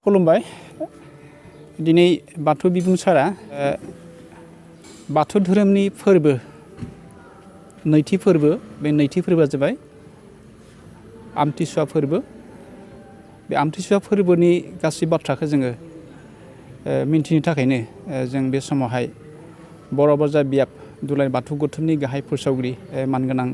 खुलुमबाय। दिनै बाथौ बिबुंसारा बाथौ धोरोमनि फोरबो नैथि फोरबो, बे नैथि फोरबोआ जाबाय आमथिसुवा फोरबो। बे आमथिसुवा फोरबोनि गासै बाथ्राखौ जोङो मिन्थिनो थाखायनो जों बे समावहाय बर'ब बियाब दुलाराय बाथौ गौथुमनि गाहाय फोसावगिरि मानगोनां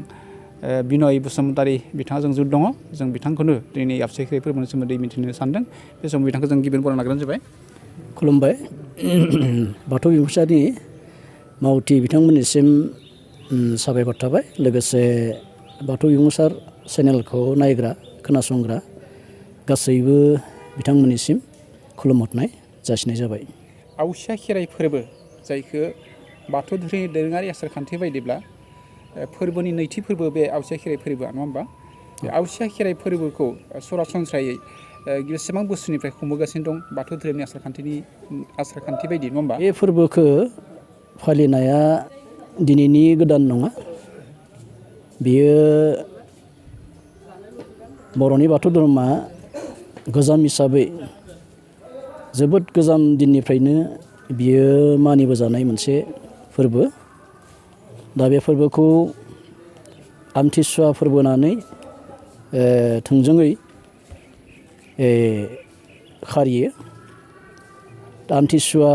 बिनय बसुमतारी बिथाङा जों जुद दङ। जों बिथांखौनो दिनै आमथिसुवा खेराइ फोरबोनि सोमोन्दै मिन्थिनो सानदों। बे समाव बिथांखौ जों गिबियावनो बरायना लाग्रोनाय जाबाय। खुलुमबाय। बाथौ बिबुंसारनि मावथि बिथांमोननिसिम साबायखर थाबाय। लोगोसे बाथौ बिबुंसार चेनेलखौ नायग्रा खोनासंग्रा गासैबो बिथांमोननिसिम खुलुमहरनाय जासिनाय जाबाय। आवसिया खेराइ फोरबो, जायखौ बाथौ धोरोमनि दोरोङारि आसारखान्थि बायदिब्ला फोरबोनि नैथि फोरबो बे आवसिया खेराइ फोरबोआ, नङा होमबा? बे आवसिया खेराइ फोरबोखौ सरासनस्रायै बेसेबां बोसोरनिफ्राय खुंबोगासिनो दं बाथौ धोरोमनि आसारखान्थि बायदि, नङा होमबा? बे फोरबोखौ फालिनाया दिनैनि गोदान नङा। बेयो बर'नि बाथौ धोरोमा गोजाम हिसाबै जोबोद गोजाम दिननिफ्रायनो बियो मानिबोजानाय मोनसे फोरबो। दा बे फोरबोखौ आमथिसुवा फोरबो होननानै थोंजोङै खारियो। दा आमथिसुवा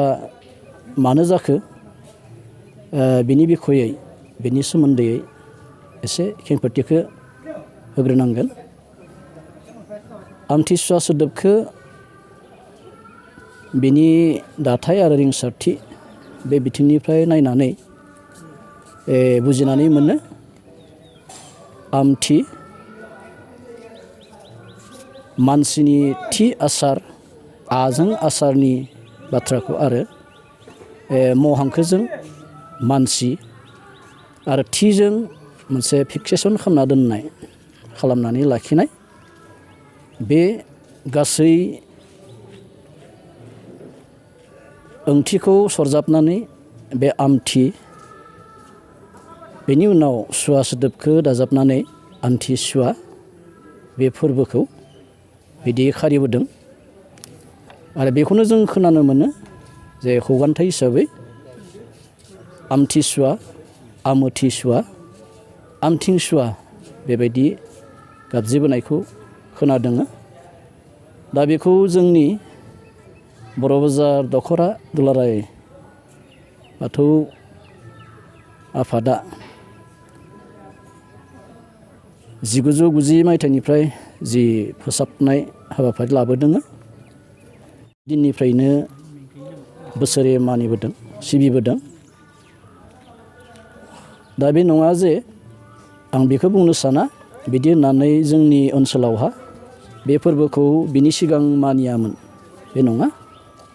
मानो जाखो बिनि बिखयै, बिनि सोमोन्दै एसे खेंफोरथिखौ होग्रोनांगोन। आमथिसुवा सोदोबखौ बिनि दाथाय आरो रिंसारथि बे बिथिंनिफ्राय नायनानै बुजिनानै मोनो। आमथि मानसिनि थि आसार, आजों आसारनि बाथ्राखौ आरो म हांखोजों मानसि आरो थिजों मोनसे फिक्सेसन खालामनानै लाखिनाय, बे गासै ओंथिखौ सरजाबनानै बे आमथि, बेनि उनाव सुवा सोदोबखौ दाजाबनानै आमथिसुवा, बे फोरबोखौ बिदि खारिबोदों। आरो बेखौनो जों खोनानो मोनो जे खौगान्थाइ हिसाबै आमथिसुवा, आमोथिसुवा, आमथिंसुवा बेबायदि गाबज्रिबोनायखौ खोनादों। दा बेखौ जोंनि बर'ब दख'रा दुलाराय बाथौ आफादा 1990 मायथाइनिफ्राय जि फोसाबनाय हाबाफारि लाबोदों, दिननिफ्रायनो बोसोरे मानिबोदों, सिबिबोदों। दा बे नङा जे आं बेखौ बुंनो साना बिदि होननानै जोंनि ओनसोलावहा बे फोरबोखौ बिनि सिगां मानियामोन, बे नङा।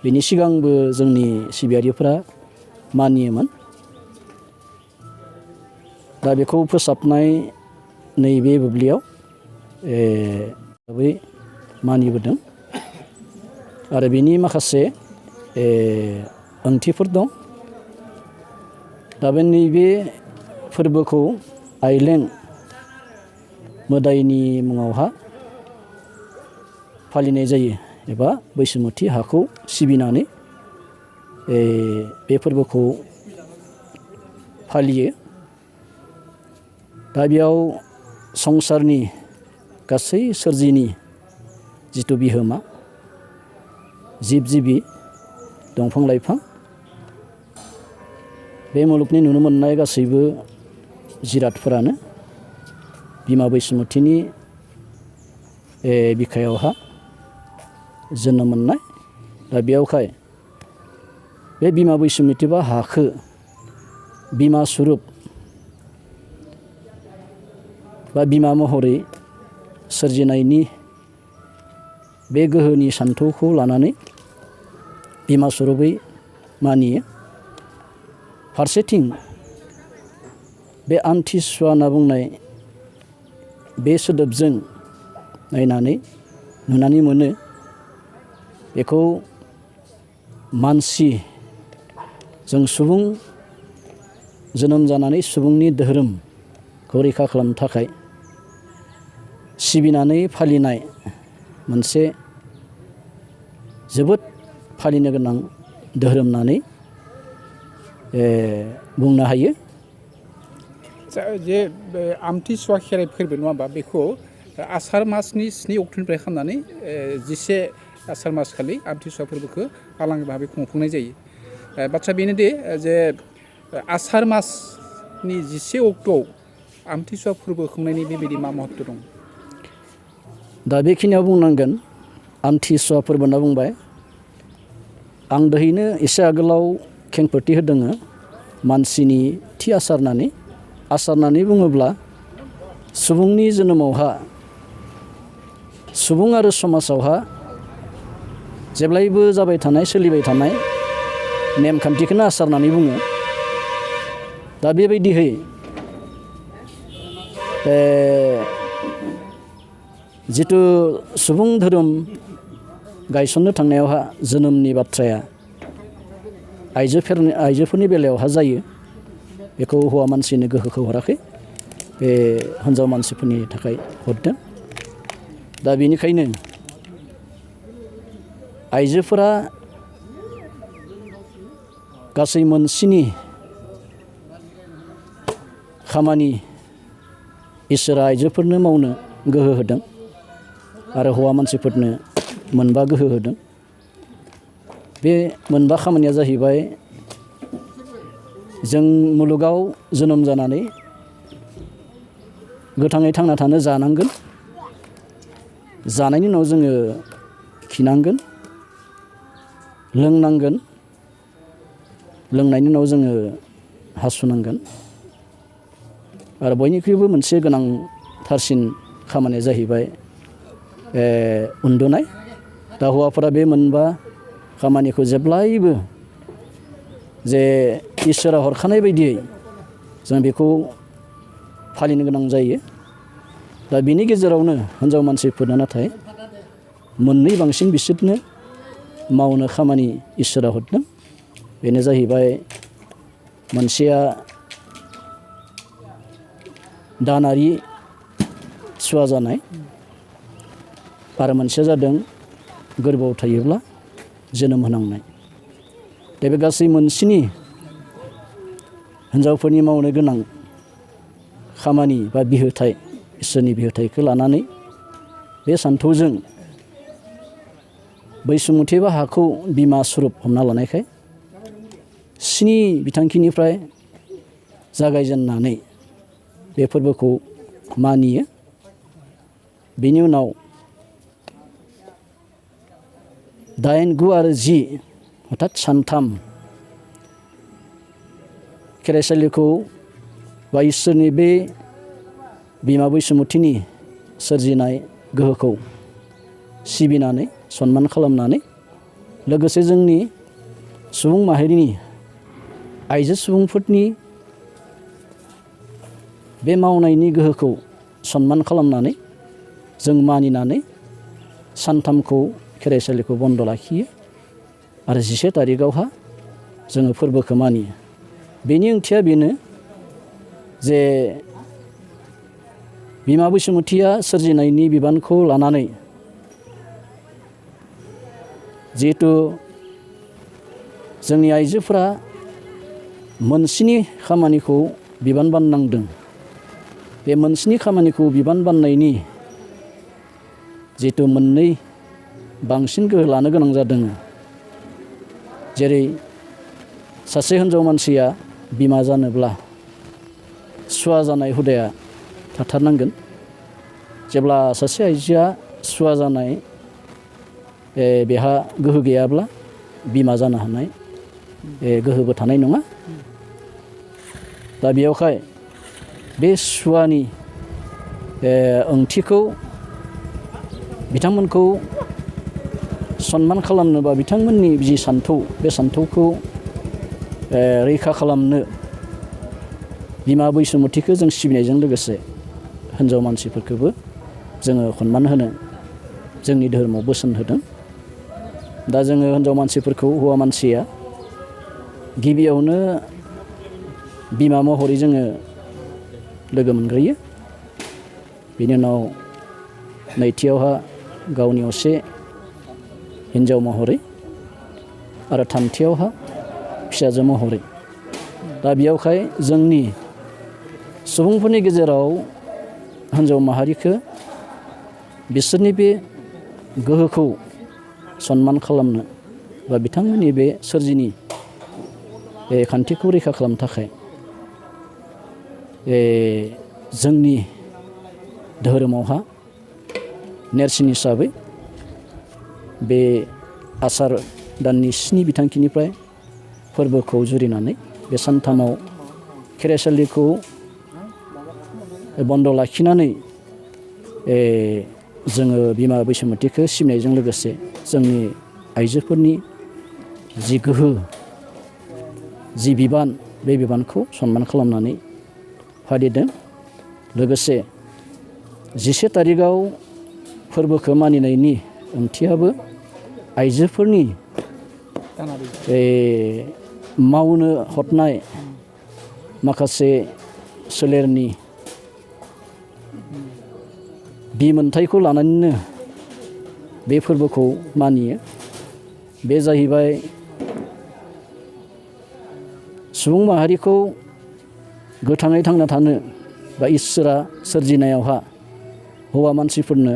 बिनि सिगांबो जोंनि सिबियारिफ्रा मानियोमोन। दा बेखौ फोसाबनाय नैबे बुब्लियाव मानिबोदों। आरो बिनि माखासे ओंथिफोर दं। दा बे नैबे फोरबोखौ आइलें मोदायनि मुङावहा फालिनाय जायो, एबा बैसोमुथि हाखौ सिबिनानै बे फोरबोखौ फालियो। दा बेयाव संसारनि गासै सोरजिनि जिथु बिहोमा, जिब जिबि, दंफां लाइफां, बे मुलुगनि नुनो मोननाय गासैबो जिरादफोरानो बिमा बैसोमुथिनि बिखायावहा जोनोम मोननाय। दा बेयावहाय बे बिमा बैसोमुथि बा हाखौ बिमा सुरुप बा बिमा महरै सोरजिनायनि बे गोहोनि सान्थौखौ लानानै बिमा सुरुपै मानियो। फारसेथिं बे आमथिसुवा होनना बुंनाय बे सोदोबजों नायनानै नुनानै मोनो बेखौ मानसि, जों सुबुं जोनोम जानानै सुबुंनि धोरोमखौ रैखा खालामनो थाखाय सिबिनानै फालिनाय मोनसे जोबोद फालिनो गोनां धोरोम होननानै बुंनो हायो। जे आमथिसुवा खेराइ फोरबो नङा होमबा बेखौ आसार मासनि 7 अक्ट'निफ्राय खालामनानै 11 आसार मास खालि आमथिसुवा फोरबोखौ फालांगि भाबै खुंफुंनाय जायो। बाथ्रा बेनोदि जे आसार मासनि 11 अक्ट'आव आमथिसुवा फोरबो खुंनायनि बेबायदि मा महत्व दं? दा बेखिनियाव बुंनांगोन आमथिसुवा फोरबो होनना बुंबाय। आं दहायनो एसे आगोलाव खेंफोरथि होदों मानसिनि थि आसार होननानै बुङोब्ला सुबुंनि जोनोमावहा सुबुं आरो समाजावहा जेब्लायबो जाबाय थानाय सोलिबाय थानाय नेमखान्थिखौनो आसार होननानै बुङो। दा बेबायदिहै जिथु सुबुं धोरोम गायसननो थांनायावहा जोनोमनि बाथ्राया आइजोफोरनि बेलायावहा जायो। बेखौ हौवा मानसिनो गोहोखौ हराखै, बे हिन्जाव मानसिफोरनि थाखाय हरदों। दा बेनिखायनो आइजोफोरा गासै मोनस्नि खामानि इसोरा आइजोफोरनो मावनो गोहो होदों आरो हौवा मानसिफोरनो 9 गोहो होदों। बे 9 खामानिया जाहैबाय जों मुलुगाव जोनोम जानानै गोथाङै थांना थानो जानांगोन। जानायनि उनाव जोङो खिनांगोन, लोंनांगोन, लोंनायनि उनाव जोङो हासुनांगोन आरो बयनिख्रुइबो मोनसे गोनांथारसिन खामानिया जाहैबाय उन्दुनाय। दा हौवाफोरा बे 9 खामानिखौ जेब्लायबो जे इसोरा हरखानाय बायदियै जों बेखौ फालिनो गोनां जायो। दा बिनि गेजेरावनो हिन्जाव मानसिफोरनो नाथाय 2 बांसिन बिसोरनो मावनो खामानि इसोरा हरदों। बेनो जाहैबाय मोनसेया दानारि सुवा जानाय आरो मोनसेया जादों गोरबोआव थायोब्ला जोनोम होनांनाय। दा बे गासै मोनस्नि हिन्जावफोरनि मावनो गोनां खामानि बा बिहोथाय, इसोरनि बिहोथायखौ लानानै बे सानथौजों बैसुमुथि बा हाखौ बिमा सुरुप हमना लानायखाय 7 बिथांखिनिफ्राय जागायजेननानै बे फोरबोखौ मानियो। बेनि उनाव 8, 9 आरो 10 अर्थात सानथाम खेराइसालिखौ बा इसोरनि बे बिमा बैसुमुथिनि सोरजिनाय गोहोखौ सिबिनानै सनमान खालामनानै लोगोसे जोंनि सुबुं माहारिनि आइजो सुबुंफोरनि बे मावनायनि गोहोखौ सनमान खालामनानै जों मानिनानै सानथामखौ खेराइसालिखौ बन्द' लाखियो आरो 11 थारिखआवहा जोङो फोरबोखौ मानियो। बेनि ओंथिया बेनो जे बिमा बैसुमुथिया सोरजिनायनि बिबानखौ लानानै जिहेथु जोंनि आइजोफोरा मोनस्नि खामानिखौ बिबान बाननांदों। बे मोनस्नि खामानिखौ बिबान बाननायनि जिहेथु 2 बांसिन गोहो लानो गोनां जादों। जेरै सासे हिन्जाव मानसिया बिमा जानोब्ला सुवा जानाय हुदाया थाथारनांगोन। जेब्ला सासे आइजोआ सुवा जानाय बेहा गोहो गैयाब्ला बिमा जानो हानाय गोहोबो थानाय नङा। दा बेयावहाय बे सुवानि ओंथिखौ बिथांमोनखौ सनमान खालामनोबा बिथांमोननि जि सान्थौ बे सान्थौखौ रैखा खालामनो बिमा बैसुमुथिखौ जों सिबिनायजों लोगोसे हिन्जाव मानसिफोरखौबो जोङो सनमान होनो जोंनि धोरोमाव बोसोन होदों। दा जोङो हिन्जाव मानसिफोरखौ हौवा मानसिया गिबियावनो बिमा महरै जोङो लोगो मोनग्रोयो। बिनि उनाव नैथियावहा गावनि असे हिन्जाव महरै आरो थामथियावहा फिसाजो महरै। दा बेयावहाय जोंनि सुबुंफोरनि गेजेराव हिन्जाव माहारिखौ बिसोरनि बे गोहोखौ सनमान खालामनो बा बिथांमोननि बे सोरजिनि खान्थिखौ रैखा खालामनो थाखाय जोंनि धोरोमावहा नेरसोन हिसाबै बे आसार दाननि 7 बिथांखिनिफ्राय फोरबोखौ जुरिनानै बे सानथामाव खेराइसालिखौ बन्द' लाखिनानै जोङो बिमा बैसोमुथिखौ सिबिनायजों लोगोसे जोंनि आइजोफोरनि जि गोहो जि बिबान बे बिबानखौ सनमान खालामनानै फालिदों। लोगोसे 11 थारिखआव फोरबोखौ मानिनायनि ओंथियाबो आइजोफोरनि मावनो हरनाय माखासे सोलेरनि बिमोनथायखौ लानानैनो बे फोरबोखौ मानियो। बे जाहैबाय सुबुं माहारिखौ गोथाङै थांना थानो बा इसोरा सोरजिनायावहा हौवा मानसिफोरनो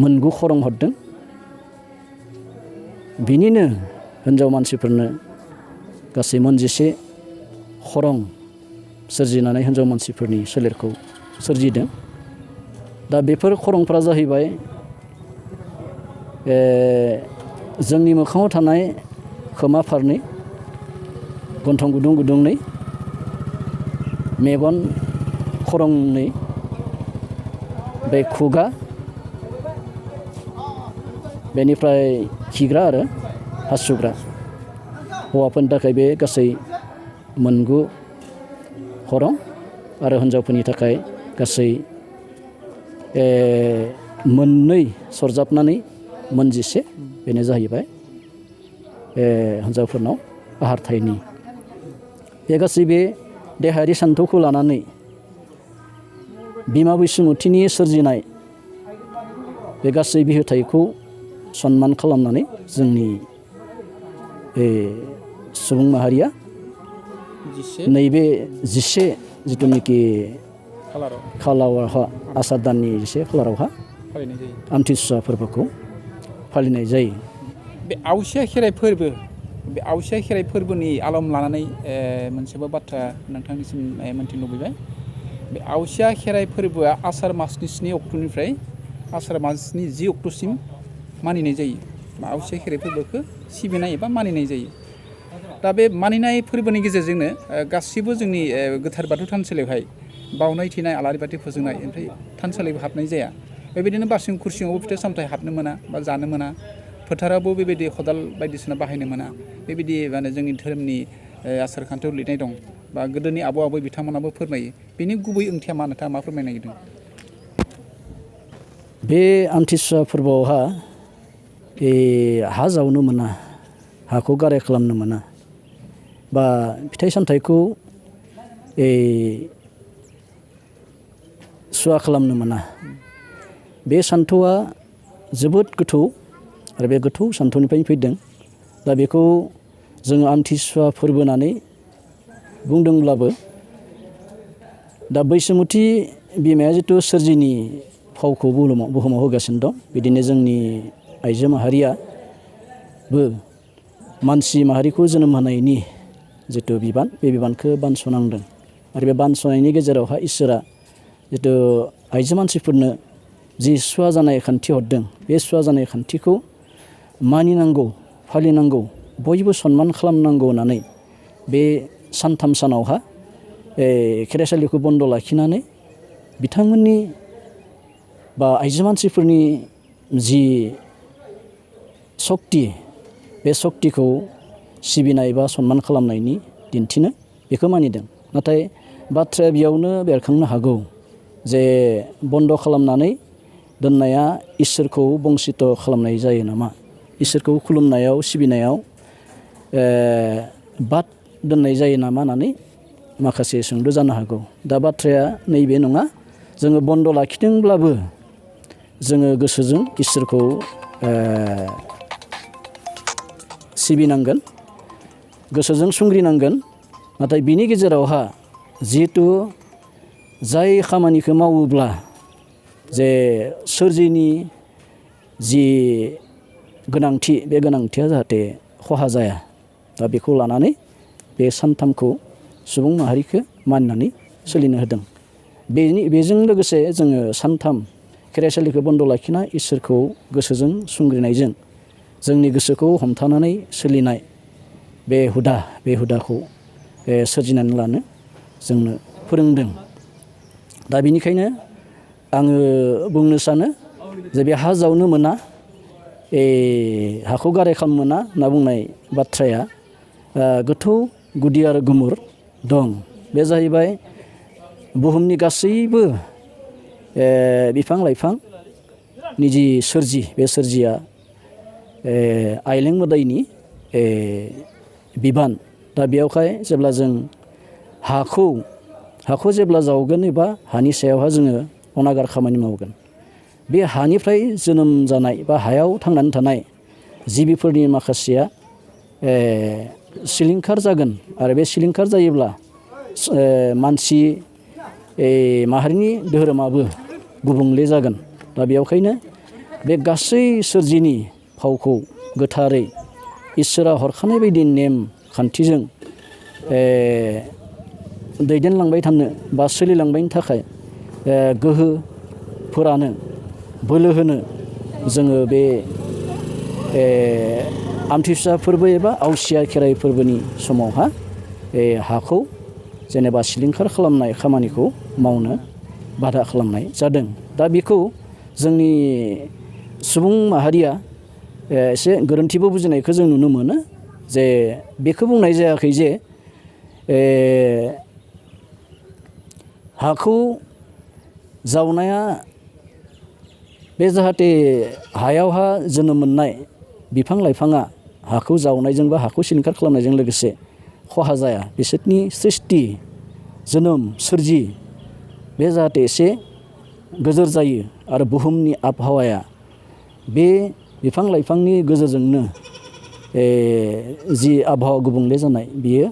मोनगु खरं हरदों। बिनिनो हिन्जाव मानसिफोरनो गासै 11 खरं सोरजिनानै हिन्जाव मानसिफोरनि सोलेरखौ सोरजिदों। दा बेफोर खरंफ्रा जाहैबाय जोंनि मोखाङाव थानाय खोमा फारनै, गन्थं गुदुं गुदुंनै, मेगन खरंनै, बे खुगा, बेनिफ्राय खिग्रा आरो हासुग्रा। हौवाफोरनि थाखाय बे गासै मोनगु खरं आरो हिन्जावफोरनि थाखाय गासै 2 सरजाबनानै 11। बेनो जाहैबाय हिन्जावफोरनाव आहार थाइनि। बे गासैबो देहायारि सान्थौखौ लानानै बिमा बैसोमुथिनि सोरजिनाय बे गासै बिहोथायखौ सनमान खालामनानै जोंनि सुबुं माहारिया नैबे 11 जिथुनिखि खालारावहा आसार दाननि 11 खालारावहा आमथिसुवा फोरबोखौ फालिनाय जायो। बे आवसिया खेराइ फोरबो, बे आवसिया खेराइ फोरबोनि आलम लानानै मोनसेबो बाथ्रा नोंथांनिसिम मोनथिनो लुबैबाय। बे आवसिया खेराइ फोरबोआ आसार मासनि 7 अक्ट'निफ्राय आसार मासनि 10 अक्ट'सिम मानिनाय जायो। आवसिया खेराइ फोरबोखौ सिबिनाय एबा मानिनाय जायो। दा बे मानिनाय फोरबोनि गेजेरजोंनो गासिबो जोंनि गोथार बाथौ थानसालियावहाय बावनाय थिनाय आलारि बाथि फोजोंनाय, ओमफ्राय थानसालियाव हाबनाय जाया। बेबायदिनो बारसिं खुरसिङावबो फिथाइ सामथाइ हाबनो मोना बा जानो मोना। फोथारावबो बेबायदि खदाल बायदिसिना बाहायनो मोना। बेबायदि माने जोंनि धोरोमनि आसार खान्थियाव लिरनाय दं बा गोदोनि आबौ आबै बिथांमोनाबो फोरमायो। बेनि गुबै ओंथिया मा, नोंथाङा मा फोरमायनो नागिरदों? बे आमथिसुवा फोरबोआवहा हा जावनो मोना, हाखौ गाराय खालामनो मोना, बा फिथाइ सामथाइखौ सुवा खालामनो मोना। बे सान्थौआ जोबोद गोथौ आरो बे गोथौ सान्थौनिफ्रायनो फैदों। दा बेखौ जोङो आमथिसुवा फोरबो होननानै बुंदोंब्लाबो दा बैसोमुथि बिमाया जिथु सोरजिनि फावखौ बुहुमाव होगासिनो दं, बिदिनो जोंनि आइजो माहारियाबो मानसि माहारिखौ जोनोम होनायनि जिथु बिबान, बे बिबानखौ बानस'नांदों। आरो बे बानस'नायनि गेजेरावहा इसोरा जिथु आइजो मानसिफोरनो जि सुवा जानाय खान्थि हरदों, बे सुवा जानाय खान्थिखौ मानिनांगौ, फालिनांगौ, बयबो सनमान खालामनांगौ होननानै बे 3 सानावहा खेराइसालिखौ बन्द' लाखिनानै बिथांमोननि बा आइजो मानसिफोरनि जि सक्ति, बे सक्तिखौ सिबिनाय बा सनमान खालामनायनि दिन्थिनो बेखौ मानिदों। नाथाय बाथ्राया बेयावनो बेरखांनो हागौ जे बन्द' खालामनानै दोननाया इसोरखौ बंसित खालामनाय जायो नामा, इसोरखौ खुलुमनायाव सिबिनायाव बाद दोननाय जायो नामा होननानै माखासे सोंलु जानो हागौ। दा बाथ्राया नैबे नङा, जोङो बन्द' लाखिदोंब्लाबो जोङो गोसोजों इसोरखौ सिबिनांगोन, गोसोजों सुंग्रिनांगोन। नाथाय बिनि गेजेरावहा जिहेथु जाय खामानिखौ मावोब्ला जे सोरजिनि जि गोनांथि, बे गोनांथिया जाहाथे खहा जाया, दा बेखौ लानानै बे सानथामखौ सुबुं माहारिखौ मानिनानै सोलिनो होदों। बेजों लोगोसे जोङो सानथाम खेराइसालिखौ बन्द' लाखिना इसोरखौ गोसोजों सुंग्रिनायजों जोंनि गोसोखौ हमथानानै सोलिनाय बे हुदाखौ सोरजिनानै लानो जोंनो फोरोंदों। दा बेनिखायनो आङो बुंनो सानो जे बे हा जावनो मोना, हाखौ गाराय खालामनो मोना होनना बुंनाय बाथ्राया गोथौ गुदि आरो गुमुर दं। बे जाहैबाय बुहुमनि गासैबो बिफां लाइफांनि जि सोरजि, बे सोरजिया आइलें मोदायनि बिबान। दा बेयावहाय जेब्ला जों हाखौ जेब्ला जावगोन एबा हानि सायावहा जोङो अनागार खामानि मावगोन, बे हानिफ्राय जोनोम जानाय बा हायाव थांनानै थानाय जिबिफोरनि माखासेया सिलिंखार जागोन। आरो बे सिलिंखार जायोब्ला मानसि माहारिनि धोरोमाबो गुबुंले जागोन। दा बेयावखायनो बे गासै सोरजिनि फावखौ गोथारै इसोरा हरखानाय बायदि नेम खान्थिजों दैदेनलांबाय थानो बा सोलिलांबायनि थाखाय गोहोफोरानो बोलो होनो जोङो बे आमथिसुवा फोरबो एबा आवसिया खेराइ फोरबोनि समावहा हाखौ जेनेबा सिलिंखार खालामनाय खामानिखौ मावनो बादा खालामनाय जादों। दा बेखौ जोंनि सुबुं माहारिया एसे गोरोन्थिबो बुजिनायखौ जों नुनो मोनो। जे बेखौ बुंनाय जायाखै जे हाखौ जावनाया बे जाहाथे हायावहा जोनोम मोननाय बिफां लाइफाङा हाखौ जावनायजों बा हाखौ सिलिंखार खालामनायजों लोगोसे खहा जाया, बिसोरनि सृष्टि, जोनोम, सोरजि, बे जाहाथे एसे गोजोर जायो आरो बुहुमनि आबहावाया बे बिफां लाइफांनि गेजेरजोंनो जि आबहावा गुबुंले जानाय, बियो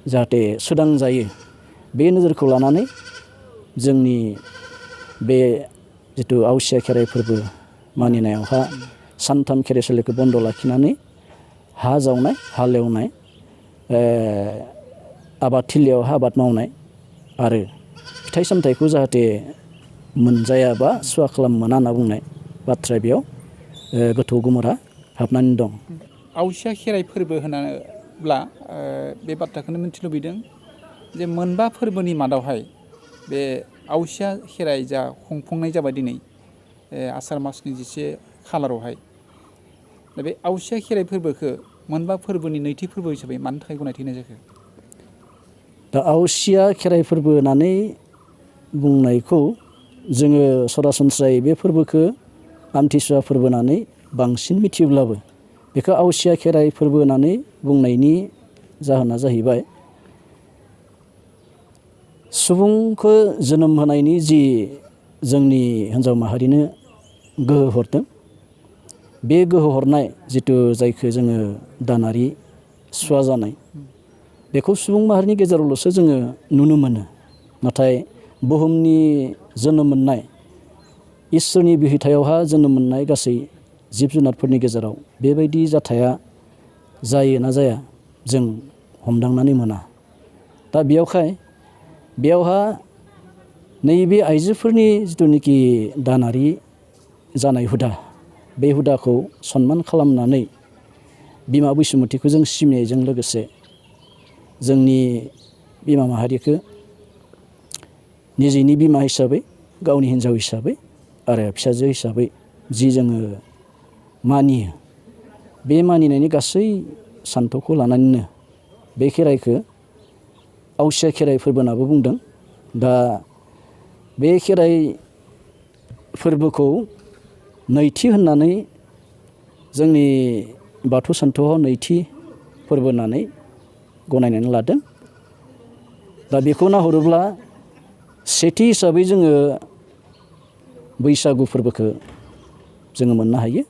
जाहाथे सोदां जायो, बे नोजोरखौ लानानै जोंनि बे जिथु आवसिया खेराइ फोरबो मानिनायावहा सानथाम खेराइसालिखौ बन्द' लाखिनानै हा जावनाय, हालेवनाय, आबादथिलियावहा आबाद मावनाय आरो फिथाइ सामथाइखौ जाहाथे मोनजाया बा सुवा खालाम मोना होनना बुंनाय बाथ्राया बेयाव गोथौ गुमुरा हाबनानै दं। आवसिया खेराइ फोरबो होनोब्ला बे बाथ्राखौनो मिथिनो लुबैदों जे मोनबा फोरबोनि मादावहाय बे आवसिया खेराइ जा खुंफुंनाय जाबाय दिनै आसार मासनि 11 खालारावहाय, दा बे आवसिया खेराइ फोरबोखौ मोनबा फोरबोनि नैथि फोरबो हिसाबै मानि थाखाय गनायथि होनाय जाखो? दा आवसिया खेराइ फोरबो होननानै बुंनायखौ जोङो सरासनस्रायै बे फोरबोखौ आमथिसुवा फोरबो होननानै बांसिन मिथियोब्लाबो बेखौ आवसिया खेराइ फोरबो होननानै बुंनायनि जाहोना जाहैबाय सुबुंखौ जोनोम होनायनि जि जोंनि हिन्जाव माहारिनो गोहो हरदों, बे गोहो हरनाय जिथु जायखौ जोङो दानारि सुवा जानाय, बेखौ सुबुं माहारिनि गेजेरावल'सो जोङो नुनो मोनो। नाथाय बुहुमनि जोनोम मोननाय, इसोरनि बिहोथायावहा जोनोम मोननाय गासै जिब जुनारफोरनि गेजेराव बेबायदि जाथाया जायो ना जाया जों हमदांनानै मोना। दा बेयावहा नैबे आइजोफोरनि जिथुनिखि दानारि जानाय हुदा, बे हुदाखौ सनमान खालामनानै बिमा बैसोमुथिखौ जों सिबिनायजों लोगोसे जोंनि बिमा माहारिखौ निजेनि बिमा हिसाबै, गावनि हिन्जाव हिसाबै आरो फिसाजो हिसाबै जि जोङो मानियो, बे मानिनायनि गासै सान्थौखौ लानानैनो बे खेराइखौ आवसिया खेराइ फोरबो होननाबो बुंदों। दा बे खेराइ फोरबोखौ नैथि होननानै जोंनि बाथौ सान्थौआव नैथि फोरबो होननानै गनायनानै लादों। दा बेखौ नाहरोब्ला सेथि हिसाबै जोङो बैसागु फोरबोखौ जोङो मोननो हायो।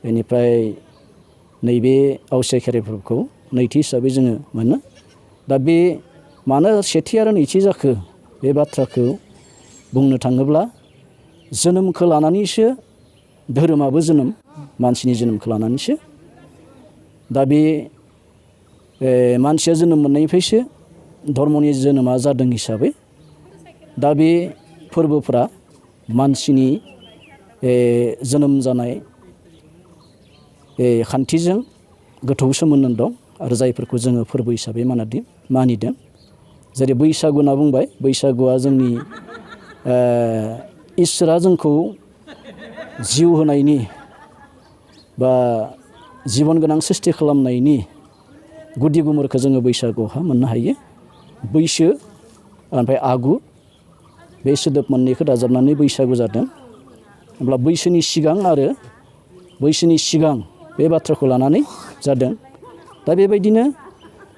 बेनिफ्राय नैबे आवसिया खेराइ फोरबोखौ नैथि हिसाबै जोङो मोनो। दा बे मानो सेथि आरो नैथि जाखो बे बाथ्राखौ बुंनो थाङोब्ला जोनोमखौ लानानैसो धोरोमाबो जोनोम, मानसिनि जोनोमखौ लानानैसो। दा बे मानसिया जोनोम मोननायनिफ्रायसो धर्मनि जोनोमा जादों हिसाबै दा बे फोरबोफोरा मानसिनि जोनोम जानाय खान्थिजों गोथौ सोमोन्दो दं आरो जायफोरखौ जोङो फोरबो हिसाबै मानिदों। जेरै बैसागु होनना बुंबाय, बैसागुआ जोंनि इसोरा जोंखौ जिउ होनायनि बा जिबन गोनां सृष्टि खालामनायनि गुदि गुमुरखौ जोङो बैसागुआवहा मोननो हायो। बैसो ओमफ्राय आगु बे सोदोब मोननैखौ दाजाबनानै बैसागु जादों। अब्ला बैसोनि सिगां आरो बैसोनि सिगां बे बाथ्राखौ लानानै जादों। दा बेबायदिनो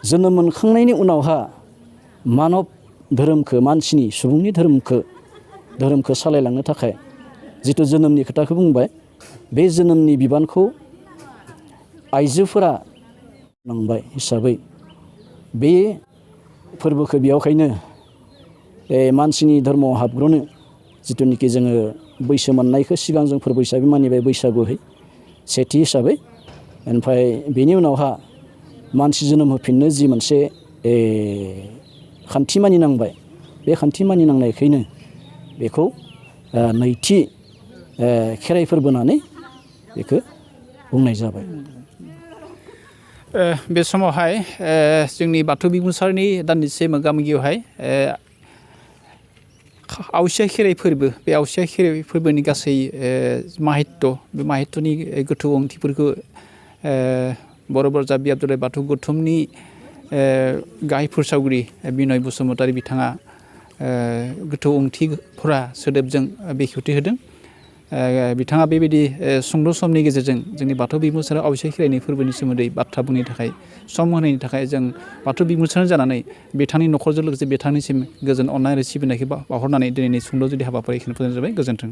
जोनोम मोनखांनायनि उनावहा मानब धोरोमखौ, मानसिनि सुबुंनि धोरोमखौ सालायलांनो थाखाय जिथु जोनोमनि खोथाखौ बुंबाय, बे जोनोमनि बिबानखौ आइजोफोरा नांबाय हिसाबै बे फोरबोखौ बेयावखायनो मानसिनि धर्मआव हाबग्रोनो जिथुनिखि जोङो बैसो मोननायखौ सिगां जों फोरबो हिसाबै मानिबाय बैसागुहै सेथि हिसाबै। ओमफ्राय बेनि उनावहा मानसि जोनोम होफिननो जि मोनसे खान्थि मानिनांबाय, बे खान्थि मानिनांनायखायनो बेखौ नैथि खेराइ फोरबो होननानै बेखौ बुंनाय जाबाय। बे समावहाय जोंनि बाथौ बिबुंसारनि दान्दिसे मोगा मोगियावहाय आवसिया खेराइ फोरबो, बे आवसिया खेराइ फोरबोनि गासै माहात्य, बे माहात्यनि गोथौ ओंथिफोरखौ बर'ब बियाब दुलाराय बाथौ गौथुमनि गाहाय फोसावगिरि बिनय बसुमतारी बिथाङा गोथौ ओंथिफोरा सोदोबजों बेखेवथि होदों। बिथाङा बेबायदि सुंद' समनि गेजेरजों जोंनि बाथौ बिबुंसार आवसिया खेराइनि फोरबोनि सोमोन्दै बाथ्रा बुंनो थाखाय, सम होनायनि थाखाय जों बाथौ बिबुंसार जानानै बिथांनि न'खरजों लोगोसे बिथांनिसिम गोजोन अननाय आरो सिबिनायखौ बावहरनानै दिनैनि सुंद' जुदि हाबाफारिखौ फोजोबनाय जाबाय। गोजोन्थों।